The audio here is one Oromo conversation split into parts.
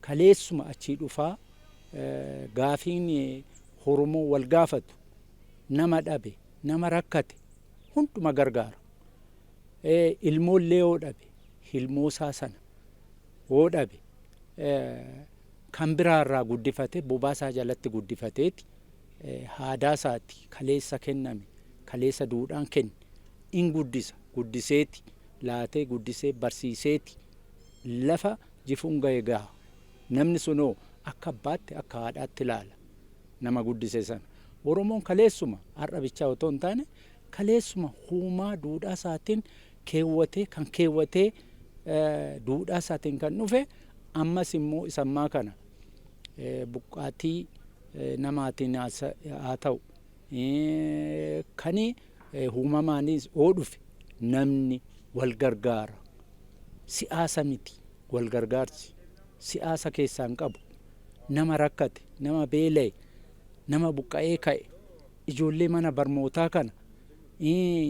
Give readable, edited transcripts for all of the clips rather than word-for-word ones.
Kaleessuma achii dhufaa gaafiin Oromoo wal gaafatu, nama dhabe, nama rakkate hunduma gargaara. Ilmoollee yoo dhabe, ilmoosaa sana yoo dhabe, kan biraarraa guddifate, bobaasaa jalatti guddifateeti aadaasaati kaleessa kenname, kaleessa duudhaan kenne in guddisa, guddiseeti laatee, guddisee barsiiseeti lafa jifuun ga'e gaha. Namni sunoo akka abbaatti, akka haadhaatti ilaala nama guddise sana. Oromoon kaleessuma har'a bichaa otoo hin taane, kaleessuma huumaa duudhaa isaatiin keewwatee, kan keewwatee duudhaa isaatiin kan dhufe, ammas immoo isa ammaa kana buqqaatii namaatiin haa ta'u, kan uumamaanis yoo dhufe, namni wal gargaara. Si'aasa miti wal gargaarsi. Si'aasa keessaa hin qabu. Nama rakkate, nama beela'e, nama buqqa'ee ka'e, ijoollee mana barnootaa kana,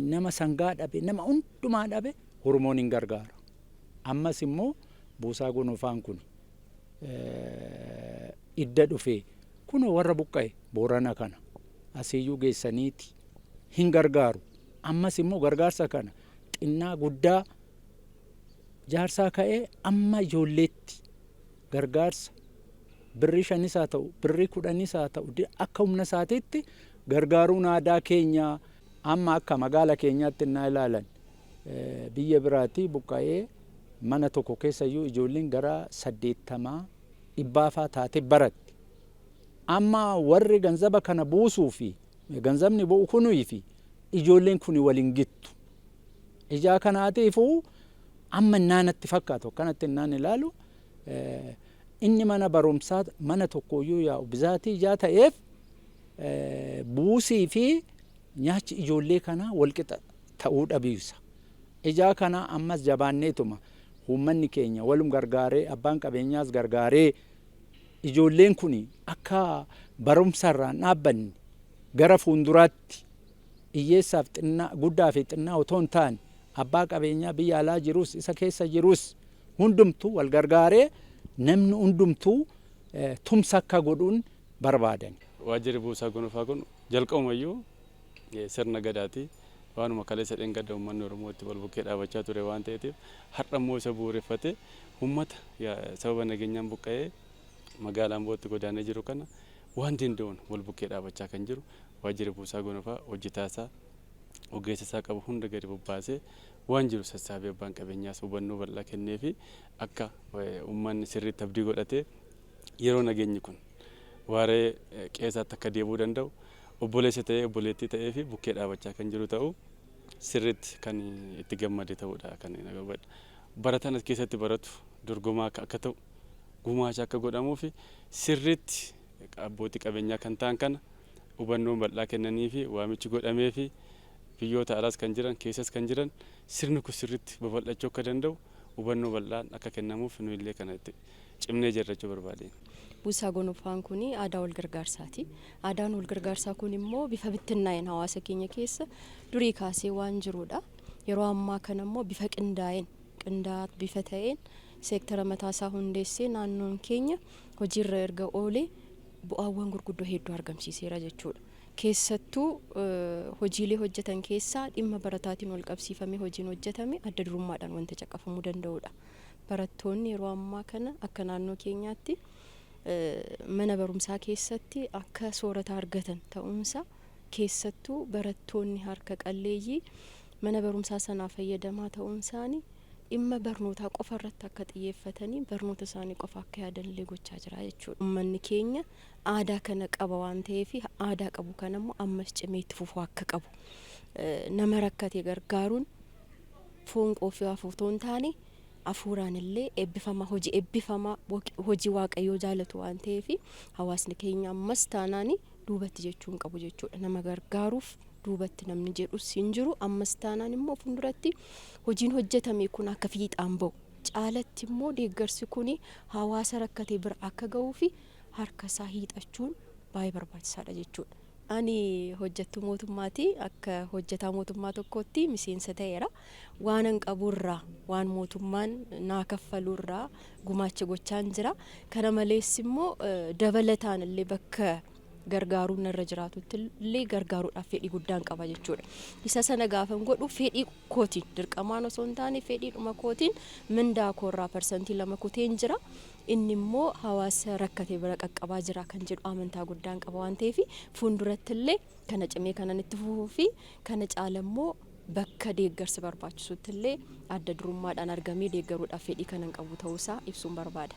nama sangaa dhabe, nama hundumaa dhabe Oromoon hin gargaara. Ammas immoo Buusaa Gonofaan kun idda dhufee kunoo warra buqqa'e Boorana kana asiiyyuu geessaniiti hin gargaaru. Ammas immoo gargaarsa kana xinnaa guddaa, jaarsaa ka'ee amma ijoolleetti gargaarsa birrii 5s haa ta'u, birrii 10s haa ta'u, akka humna isaatiitti gargaaruun aadaa keenya. Amma akka magaala keenyaatti innaa ilaalan, biyya biraatii buqqa'ee mana tokko keessa iyyuu ijoolleen gara 80, 100 faa taate baratti. Amma warri ganzaba kana buusuu fi ganzabni bu'u kunii fi ijoolleen kun waliin gittu. Ijaa kanaatiifuu amma innaanatti fakkaatu, akkanatti innaan ilaalu, inni mana barumsaa mana tokkoyyuu yaa'u bizaatii ijaa ta'eef, buusii fi nyaachi ijoollee kanaa walqixa ta'uu dhabiisa. Ijaa kana ammas jabaanneetuma uummanni keenya walum gargaaree, abbaan qabeenyaas gargaaree, ijoolleen kun akka barumsa irraa hin dhaabbanne, gara fuulduraatti hiyyeessaaf xinnaa, guddaa fi xinnaa otoo hin taane, abbaa qabeenyaa biyya alaa jirus isa keessa jirus hundumtuu wal gargaaree, namni hundumtuu tumsa akka godhuun barbaadan. Waajjirri Buusaa Gonofaa kun jalqabumayyuu sirna Gadaati. Waanuma kaleessa dheengadda uummanni Oromoo itti wal bukkee dhaabachaa ture waan ta'eetiif, har'a immoo isa bu'uureffatee uummata sababa nageenyaan buqqa'ee magaalaa Ambootti godaanee jiru kana waan danda'uun wal bukkee dhaabachaa kan jiru waajjirri Buusaa Gonofaa, hojjetaasaa, ogeessa isaa qabu hunda gadi bobbaasee, waan jiru sassaabee, abbaan qabeenyaas hubannoo bal'aa kennee fi akka uummanni sirriitti abdii godhatee yeroo nageenyi kun waaree qe'eesaatti akka deebi'uu danda'u obboleessa ta'ee, obboleettii ta'ee fi bukkee dhaabachaa kan jiru ta'uu sirriitti kan itti gammade ta'uudha kan na hubadhe. Barataan as keessatti baratu dorgomaa akka ta'u gumaacha akka godhamuu fi sirriitti abbootii qabeenyaa kan ta'an kana hubannoon bal'aa kennanii fi waamichi godhamee fi biyyoota alaas kan jiran, keessas kan jiran, sirni kun sirriitti babal'achuu akka danda'u hubannoo bal'aan akka kennamuuf nu illee kana itti cimnee jirra jechuu barbaadeen. Buusaa Gonofaan kun aadaa wal gargaarsaati. Aadaan wal gargaarsaa kun immoo bifa bittinnaa'een hawaasa keenya keessa durii kaasee waan jirudha. Yeroo ammaa kana immoo bifa qindaa'een, qindaa'aa bifa ta'een seektara mataasaa hundeessee naannoon keenya hojiirra erga oolee bu'aawwan gurguddoo hedduu argamsiiseera jechuudha. Keessattuu hojiilee hojjetan keessaa dhimma barataatiin wal qabsiifamee hojiin hojjetame adda durummaadhaan wanta caqafamuu danda'udha. Barattoonni yeroo ammaa kana akka naannoo keenyaatti mana barumsaa keessatti akka soorata argatan ta'uunsa, keessattuu barattoonni harka qalleeyyii mana barumsaa sanaa fayyadamaa ta'uun isaanii dhimma barnootaa qofa irratti akka xiyyeeffatanii barnoota isaanii qofa akka yaadanillee gochaa jira jechuudha. Uummanni keenya aadaa kana qaba waan ta'eef, aadaa qabu kana immoo ammas cimee itti fufuu akka qabu, nama rakkate gargaaruun foon qofaaf otoo hin taane hafuuraan illee eebbifamaa, hojii eebbifamaa, hojii Waaqayyoo jaalatu waan ta'eef, hawaasni keenya ammas taanaan duubatti jechuu hin qabu jechuudha. Nama gargaaruuf duubatti namni jedhus hin jiru. Ammas taanaan immoo fuulduratti hojiin hojjetame kun akka fiixaan ba'u, caalatti immoo deeggarsi kun hawaasa rakkate bira akka ga'uu fi harka isaa hiixachuun baay'ee barbaachisaadha jechuudha. Ani hojjettuu mootummaati. Akka hojjetaa mootummaa tokkootti miseensa ta'eera. Waan an qaburraa, waan mootummaan naa kaffalurraa gumaacha gochaan jira. Kana malees immoo dabalataan illee bakka gargaaruun narra jiraatutti illee gargaaruudhaaf fedhii guddaan qaba jechuudha. Isa sana gaafan godhu fedhii kootiin, dirqamaan osoo hin taane fedhiidhuma kootiin mindaa koorraa 2% kuteen jira. Inni immoo hawaasa rakkate bira qaqqabaa jira kan jedhu amantaa guddaan qaba waan ta'eef, fuulduratti illee kana cimee kanan itti fufuu fi kana caala immoo bakka deeggarsi barbaachisutti illee adda durummaadhaan argamee deeggaruudhaaf fedhii kanan qabu ta'uusaa ibsuun barbaada.